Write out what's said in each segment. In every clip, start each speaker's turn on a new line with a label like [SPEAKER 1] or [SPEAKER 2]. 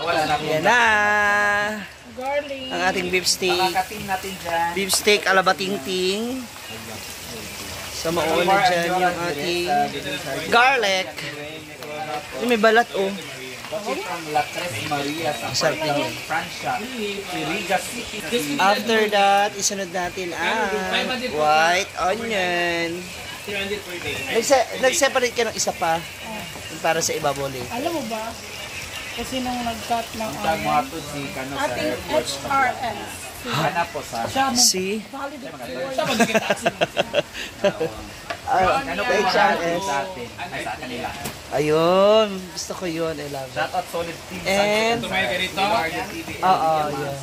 [SPEAKER 1] Wala na.
[SPEAKER 2] Yan na.
[SPEAKER 3] Garlic.
[SPEAKER 2] Ang ating beef steak.
[SPEAKER 1] Mga ka-team natin dyan.
[SPEAKER 2] Beef steak ala batingting. Sa mauna dyan yung ating garlic. Yung may balat, oh.
[SPEAKER 1] Watching from La Tres Maria sa
[SPEAKER 2] Sarap din yun.
[SPEAKER 1] Francia, Iriga City.
[SPEAKER 2] After that, isunod natin ang white onion. Nag-separate ka ng isa pa. Yung para sa ibabaw ulit.
[SPEAKER 3] Alam mo ba? Kasi nung nag-cut ng
[SPEAKER 1] Tag mo ato si Kano sa
[SPEAKER 3] ating
[SPEAKER 1] airport.
[SPEAKER 3] HRS.
[SPEAKER 1] Kana po sa
[SPEAKER 3] Siya mo.
[SPEAKER 2] See?
[SPEAKER 3] Valedictorian.
[SPEAKER 2] Ah,
[SPEAKER 1] Kano po mga
[SPEAKER 2] HRS.
[SPEAKER 1] sa atin. Ay, sa kanila.
[SPEAKER 2] Ayun. Gusto ko yun. I love it.
[SPEAKER 1] Shout out Solid Team.
[SPEAKER 2] And- Oo, yun.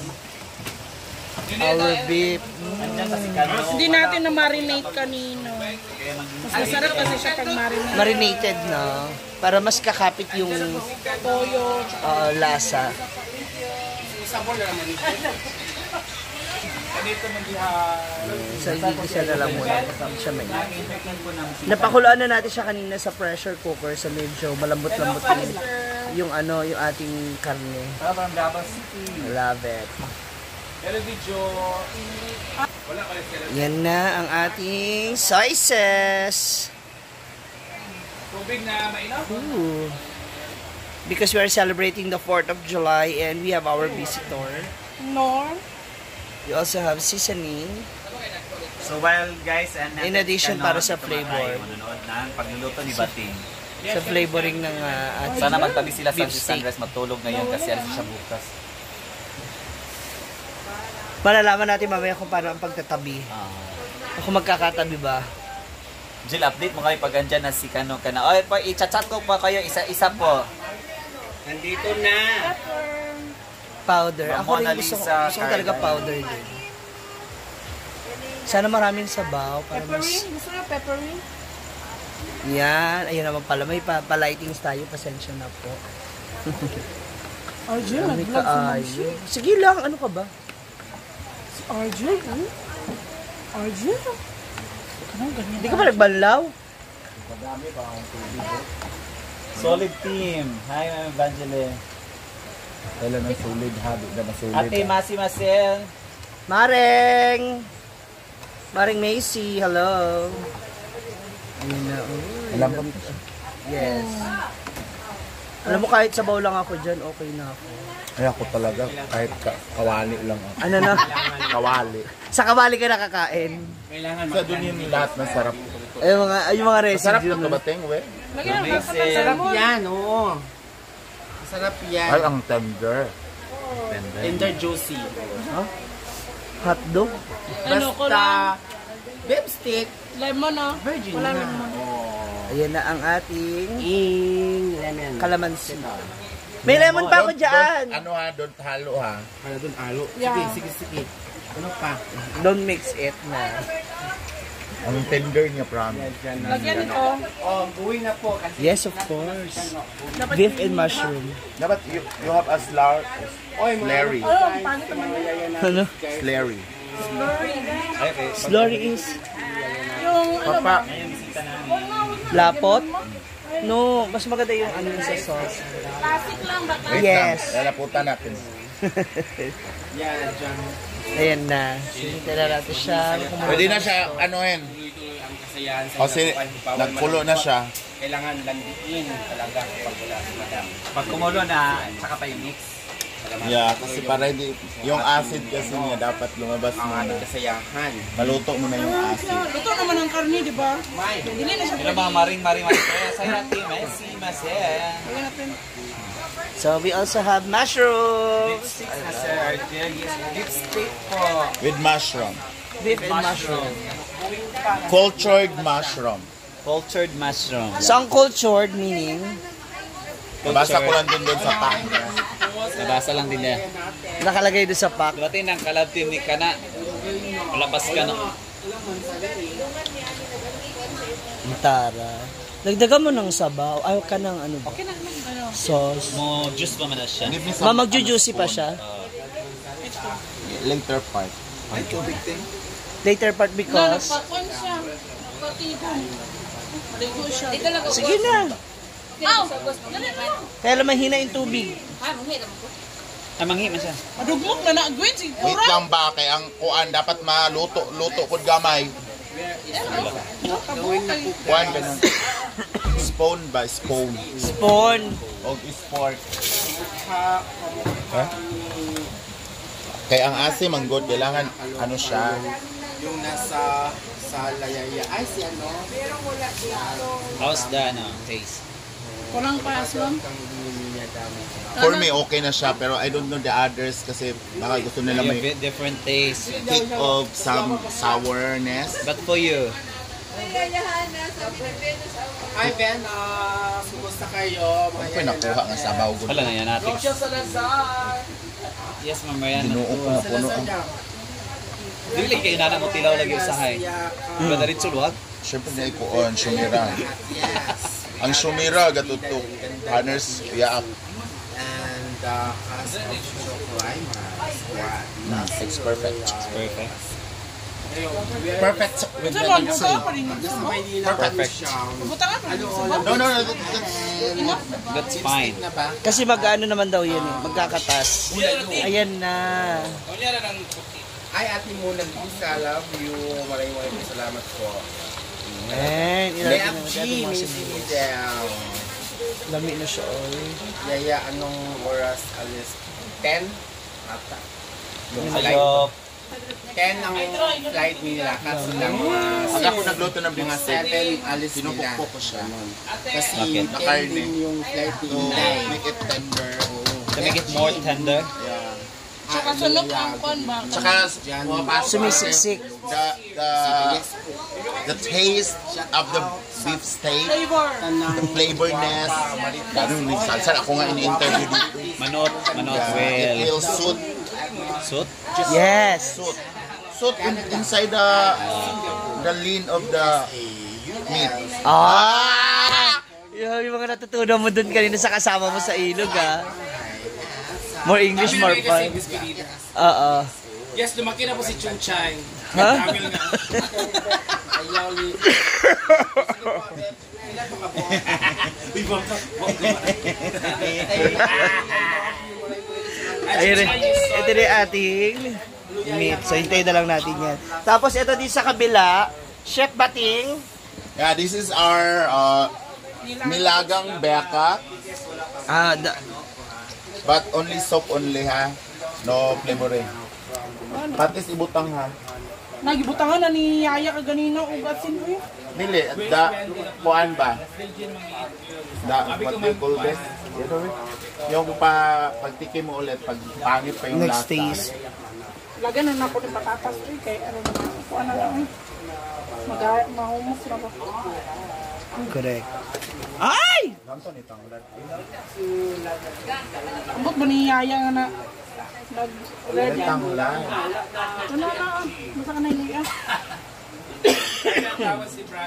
[SPEAKER 2] Our beef.
[SPEAKER 1] Andyan sa si Kano.
[SPEAKER 3] Hindi natin na-marinate kanina. Mas masarap kasi siya pag marinate.
[SPEAKER 2] Marinated na. Para mas kakapit yung
[SPEAKER 3] Toyo, tsaka
[SPEAKER 2] lasa. So, igigisa na lang muna. Hindi siya may. Napakuluan na natin siya kanina sa pressure cooker sa medyo malambot-lambot yung ano, yung ating karne.
[SPEAKER 1] From Davao City.
[SPEAKER 2] Love it. Yan na ang ating sauces.
[SPEAKER 4] Tubig na mainom.
[SPEAKER 2] Ooh. Because we are celebrating the 4th of July and we have our visitor.
[SPEAKER 3] Nor.
[SPEAKER 2] We also have seasoning.
[SPEAKER 1] So while guys and
[SPEAKER 2] In addition, para sa flavor.
[SPEAKER 1] Manonood ng pagluluto ni Bating.
[SPEAKER 2] Sa flavoring ng ating
[SPEAKER 1] Sana magtabi sila sa
[SPEAKER 2] beef steak.
[SPEAKER 1] Sunrise matulog ngayon kasi alis siya bukas.
[SPEAKER 2] Malalaman natin mamaya kung paano ang pagtatabi. Kung magkakatabi ba.
[SPEAKER 1] Jill, update mo kami pag andyan na si Kano ka na. Oy, pa, i-chat ko pa kayo isa-isa po.
[SPEAKER 4] Nandito na.
[SPEAKER 2] Powder.
[SPEAKER 1] Ma'am
[SPEAKER 2] Ako rin
[SPEAKER 1] Mona
[SPEAKER 2] gusto ko,
[SPEAKER 1] Lisa,
[SPEAKER 2] gusto ko talaga
[SPEAKER 1] Carla.
[SPEAKER 2] powder din. Sana maraming sabaw para mas.
[SPEAKER 3] Pepperine. Gusto na pepperine?
[SPEAKER 2] Yan. Ayun naman pala. May pa-lightings tayo. Pasensya na po.
[SPEAKER 3] RJ,
[SPEAKER 2] May
[SPEAKER 3] nag-vlog si
[SPEAKER 2] kaayo. Sige lang. Ano ka ba?
[SPEAKER 3] Si RJ, oh. RJ? Anong ganyan?
[SPEAKER 2] Hindi ka ba nagbanlaw?
[SPEAKER 1] Solid team. Hi, Ma'am Evangeline.
[SPEAKER 5] Kailan ang solid ha? Di na masulid.
[SPEAKER 1] Ate Masi Marcel.
[SPEAKER 2] Mareng! Mareng Macy, hello. Ayun na. Uy,
[SPEAKER 5] Alam mo,
[SPEAKER 2] yes. Alam mo, kahit sabaw lang ako dyan, okay na ako.
[SPEAKER 5] Ay, ako talaga, kahit kawali lang ako.
[SPEAKER 2] Ano na?
[SPEAKER 5] Kawali.
[SPEAKER 2] Sa kawali ka nakakain.
[SPEAKER 5] Sa doon yung lahat ng sarap.
[SPEAKER 2] Ay, yung mga
[SPEAKER 5] Masarap
[SPEAKER 2] residue.
[SPEAKER 5] na to ba, Teng, we?
[SPEAKER 3] Lagyan mo sa
[SPEAKER 4] Masarap yan, oo. Masarap yan.
[SPEAKER 5] Ay, ang tender.
[SPEAKER 4] Tender juicy.
[SPEAKER 2] Hotdog?
[SPEAKER 3] Ano ko
[SPEAKER 4] Basta,
[SPEAKER 3] lang?
[SPEAKER 4] beef steak,
[SPEAKER 3] Lemon, oh.
[SPEAKER 4] virgin
[SPEAKER 3] Wala
[SPEAKER 4] na.
[SPEAKER 3] lemon.
[SPEAKER 2] Ayan na ang ating
[SPEAKER 4] Ing lemon.
[SPEAKER 2] kalamansi. May lemon pa ako dyan.
[SPEAKER 5] Ano ha, don't halo ha.
[SPEAKER 4] Ano dun, alo.
[SPEAKER 3] Yeah.
[SPEAKER 4] Sige, sige, sige. Ano pa?
[SPEAKER 2] Don't mix it na.
[SPEAKER 5] Ang tender niya, promise.
[SPEAKER 3] Lagyan nito.
[SPEAKER 4] Oh, buwi na po. Kasi
[SPEAKER 2] Yes, of course.
[SPEAKER 3] Dapat
[SPEAKER 2] Beef and mushroom.
[SPEAKER 5] Dapat you have a
[SPEAKER 4] Oy, mga
[SPEAKER 5] slurry.
[SPEAKER 3] Oh, ang pangit naman yun.
[SPEAKER 2] Ano?
[SPEAKER 5] Slurry.
[SPEAKER 2] Slurry is
[SPEAKER 3] Yung ano ba?
[SPEAKER 5] Papa,
[SPEAKER 2] lapot? No, mas maganda yung ano yung sa sauce.
[SPEAKER 3] Classic lang ba?
[SPEAKER 5] Wait
[SPEAKER 2] Yes.
[SPEAKER 5] lang. Lalaputan natin.
[SPEAKER 4] Yan, dyan.
[SPEAKER 2] Ayan na. Sinita na natin siya.
[SPEAKER 5] Pwede na siya, anuhin.
[SPEAKER 4] Tuloy-tuloy ang kasayahan sa
[SPEAKER 5] Kasi
[SPEAKER 4] buhay. Bawal
[SPEAKER 5] nagkulo na
[SPEAKER 4] malungkot.
[SPEAKER 5] siya.
[SPEAKER 4] Kailangan landiin talaga kapag wala si madam.
[SPEAKER 1] Pag kumulo na, tsaka pa yung mix.
[SPEAKER 5] Yeah, kasi para hindi, yung acid kasi niya dapat lumabas
[SPEAKER 4] Ang
[SPEAKER 5] muna.
[SPEAKER 4] ating kasayahan.
[SPEAKER 5] Maluto muna yung acid.
[SPEAKER 3] Luto naman ang karne, di ba?
[SPEAKER 4] May.
[SPEAKER 3] Dili na siya
[SPEAKER 1] Hello
[SPEAKER 3] pwede.
[SPEAKER 1] mga maring maring maring. Saya Ate Masi Marcel.
[SPEAKER 3] Lagyan natin.
[SPEAKER 2] So, we also have mushrooms.
[SPEAKER 1] Lipstick na Sir Argel. Yes, lipstick po.
[SPEAKER 5] With mushroom.
[SPEAKER 2] Beef and mushroom.
[SPEAKER 5] Cultured mushroom.
[SPEAKER 1] Cultured mushroom.
[SPEAKER 2] So, ang cultured meaning,
[SPEAKER 5] Nabasa ko lang din doon sa pack niya.
[SPEAKER 1] Nabasa lang din niya.
[SPEAKER 2] Nakalagay doon sa pack.
[SPEAKER 1] Diba tayo ng kalab team ni Kana? Palabas ka na.
[SPEAKER 2] Tara. Dagdagan mo ng sabaw. Ayaw ka ng ano ba? Sauce.
[SPEAKER 1] Mo juice pa man na siya.
[SPEAKER 5] Give me some
[SPEAKER 2] Ma, magjujuicy pa siya.
[SPEAKER 5] Later part.
[SPEAKER 2] Later part
[SPEAKER 3] No,
[SPEAKER 2] because
[SPEAKER 3] nagpakuan siya. Nagpatigan. Maligo siya.
[SPEAKER 2] Sige na. Kaya lang mahina yung tubig.
[SPEAKER 1] Ah, manghi man siya.
[SPEAKER 3] Madugmok na na, Gwen. Sige,
[SPEAKER 5] Wait lang ba kay ang kuan dapat maluto luto pud gamay. Kuan ganun. Spoon ba spoon?
[SPEAKER 2] Spoon.
[SPEAKER 5] Og spork. Ha? Kay ang asim ang good kailangan ano siya.
[SPEAKER 4] Yung nasa sa Layaya. Ay, si ano?
[SPEAKER 1] How's the ano, taste?
[SPEAKER 3] Kulang pa, aswang.
[SPEAKER 5] For me okay na siya pero I don't know the others kasi baka gusto nila
[SPEAKER 1] A
[SPEAKER 5] may
[SPEAKER 1] bit different taste.
[SPEAKER 5] kick of some sourness.
[SPEAKER 1] But for you,
[SPEAKER 4] Ay, Ben, kumusta kayo?
[SPEAKER 5] Ano pa nakuha nga sabaw gud?
[SPEAKER 1] wala na yan natin.
[SPEAKER 4] Rochelle Salazar!
[SPEAKER 1] Yes, Ma'am Mariana.
[SPEAKER 5] Ginoo ko na puno ang
[SPEAKER 1] Dili kay inana mo tilaw lagi usahay. Ba diretso luwag?
[SPEAKER 5] Siyempre na ikuon, shumira.
[SPEAKER 4] Yes.
[SPEAKER 5] Ang shumira, gatutok. Partners, yaak.
[SPEAKER 4] And the cast of Chocolate Squad.
[SPEAKER 5] It's perfect.
[SPEAKER 1] Perfect.
[SPEAKER 5] Perfect with
[SPEAKER 3] Ito lang,
[SPEAKER 5] the
[SPEAKER 3] buta pa rin.
[SPEAKER 4] Nasa Maynila
[SPEAKER 5] Perfect.
[SPEAKER 4] po siya.
[SPEAKER 3] Buta ka pa rin.
[SPEAKER 5] No, no, no. That's,
[SPEAKER 1] That's fine.
[SPEAKER 4] Na ba?
[SPEAKER 2] Kasi mag-ano naman daw yun eh. Magkakatas. Ayan na.
[SPEAKER 4] Ay, Ate Muna Lisa, love you. Maraming maraming salamat po.
[SPEAKER 2] Ayan.
[SPEAKER 4] May
[SPEAKER 2] Ilagay na
[SPEAKER 4] G,
[SPEAKER 2] natin mga
[SPEAKER 4] Miss
[SPEAKER 2] sibuyas.
[SPEAKER 4] Miguel.
[SPEAKER 2] Lami na siya, oy.
[SPEAKER 4] Yaya, anong oras alis? 10? Ata. Yung flight.
[SPEAKER 1] Ayop.
[SPEAKER 4] 10 ang flight nila. Kaso lang mga
[SPEAKER 5] Pag ako nagluto ng
[SPEAKER 4] mga
[SPEAKER 5] beef steak,
[SPEAKER 4] 7 alis nila.
[SPEAKER 5] pinupukpok ko siya.
[SPEAKER 4] Kasi
[SPEAKER 1] Bakit?
[SPEAKER 4] 10
[SPEAKER 5] Karne.
[SPEAKER 4] din yung flight
[SPEAKER 5] To
[SPEAKER 4] nila.
[SPEAKER 5] make it tender.
[SPEAKER 1] To make it more tender.
[SPEAKER 5] Yeah.
[SPEAKER 3] Tsaka sunog ang kwan ba?
[SPEAKER 5] Tsaka, pumapasok
[SPEAKER 2] Sumisiksik.
[SPEAKER 5] the taste of the beef steak,
[SPEAKER 3] Flavor.
[SPEAKER 5] the flavorness. Ganun yung salsa. Ako nga ini-interview dito.
[SPEAKER 1] Manot, manot
[SPEAKER 5] Yeah, it
[SPEAKER 1] well.
[SPEAKER 5] will suit
[SPEAKER 1] Suit?
[SPEAKER 2] Yes.
[SPEAKER 5] Suit. Suit inside the lean of the meat.
[SPEAKER 2] Ah! Yung mga natutunan mo dun kanina sa kasama mo sa ilog, ah. More English, more fun. Oo.
[SPEAKER 6] Yes, lumaki na po si Chuchay.
[SPEAKER 2] Ha?
[SPEAKER 6] Nagkamil na.
[SPEAKER 4] Ayaw ni... Sige po, Beb. Ilan po ka po?
[SPEAKER 6] Uy, bangka.
[SPEAKER 2] Ayun, ito na yung ating meat. So, hintayin na lang natin yan. Tapos, ito din sa kabila, Chef Bating.
[SPEAKER 5] Yeah, this is our nilagang beka,
[SPEAKER 2] Ah, da,
[SPEAKER 5] but only soup only ha. No flavoring. Patis ibutang ha.
[SPEAKER 3] Nagibutangan na ni Yaya ka ganina ug asin uy.
[SPEAKER 5] Dili, da kuan ba? Da, what do you call this? Yung pa pagtikim mo ulit pag pangit pa yung
[SPEAKER 2] next
[SPEAKER 5] lasa.
[SPEAKER 2] taste.
[SPEAKER 3] Lagyan na nako ng patatas uy kay ano na kuan na lang uy. Mag mahumos na ba?
[SPEAKER 2] Correct. Ay!
[SPEAKER 3] Ambot ba ni Yaya nga na nag ready?
[SPEAKER 5] Tanglad.
[SPEAKER 3] Ito na na. Basta ka na yung ah.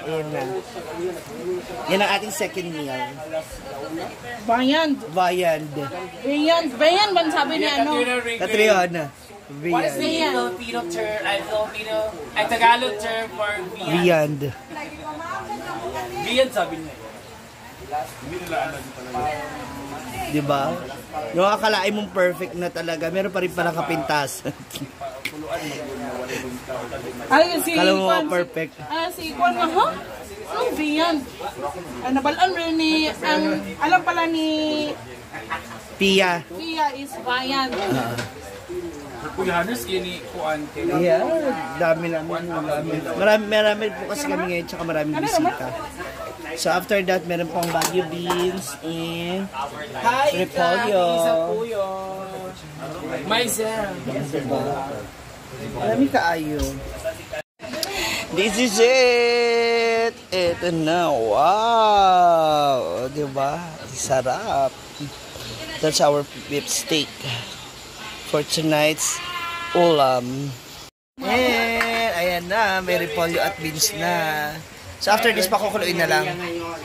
[SPEAKER 2] Ayan na. Yan ang ating second meal.
[SPEAKER 3] Bayan.
[SPEAKER 2] Viand.
[SPEAKER 3] Bayan. Bayan man sabi ni ano.
[SPEAKER 2] Katriona.
[SPEAKER 6] What is
[SPEAKER 2] Viand.
[SPEAKER 6] the Filipino term, ay Filipino, ay Tagalog term for viand?
[SPEAKER 2] Viand.
[SPEAKER 6] Viand sabi niya.
[SPEAKER 2] Di ba? Yung akalain mong perfect na talaga, meron pa rin palang kapintas.
[SPEAKER 3] Ay, si
[SPEAKER 2] Kala mo
[SPEAKER 3] Kwan, si-
[SPEAKER 2] perfect.
[SPEAKER 3] Ah, si Kwan nga, ha? Anong viand? Ah, nabalaan rin ni, ang, alam pala ni
[SPEAKER 2] Pia.
[SPEAKER 3] Pia is viand.
[SPEAKER 6] Kuya Hannes, kini kuan.
[SPEAKER 2] Yeah, dami namin. Marami, marami, marami po kasi kami ngayon, tsaka maraming bisita. So after that, meron pang Baguio beans and
[SPEAKER 4] Hi,
[SPEAKER 2] repolyo.
[SPEAKER 4] Puyo.
[SPEAKER 6] Maizel.
[SPEAKER 2] Diba? Marami kaayo. This is it! Ito na. Wow! Diba? Sarap. That's our beef steak for tonight's ulam. And, ayan na. May repolyo at beans na. So after this, pakukuluin na lang.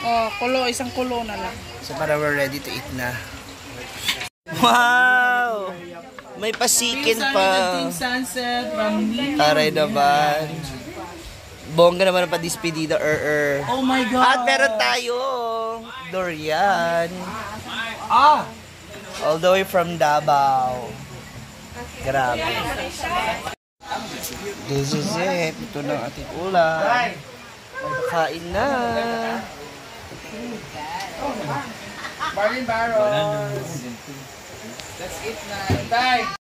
[SPEAKER 3] Oh, kulo, isang kulo na lang.
[SPEAKER 2] So para we're ready to eat na. Wow! May pasikin pa.
[SPEAKER 6] Sunset from me.
[SPEAKER 2] Taray naman. Bongga naman ang pa-despedida, er, er.
[SPEAKER 6] Oh my God.
[SPEAKER 2] At meron tayo Dorian.
[SPEAKER 1] Ah!
[SPEAKER 2] All the way from Davao. Grabe. This is it. Ito na ang ating ulam. Kain na.
[SPEAKER 4] Marlene Barros. Let's eat na. Tay!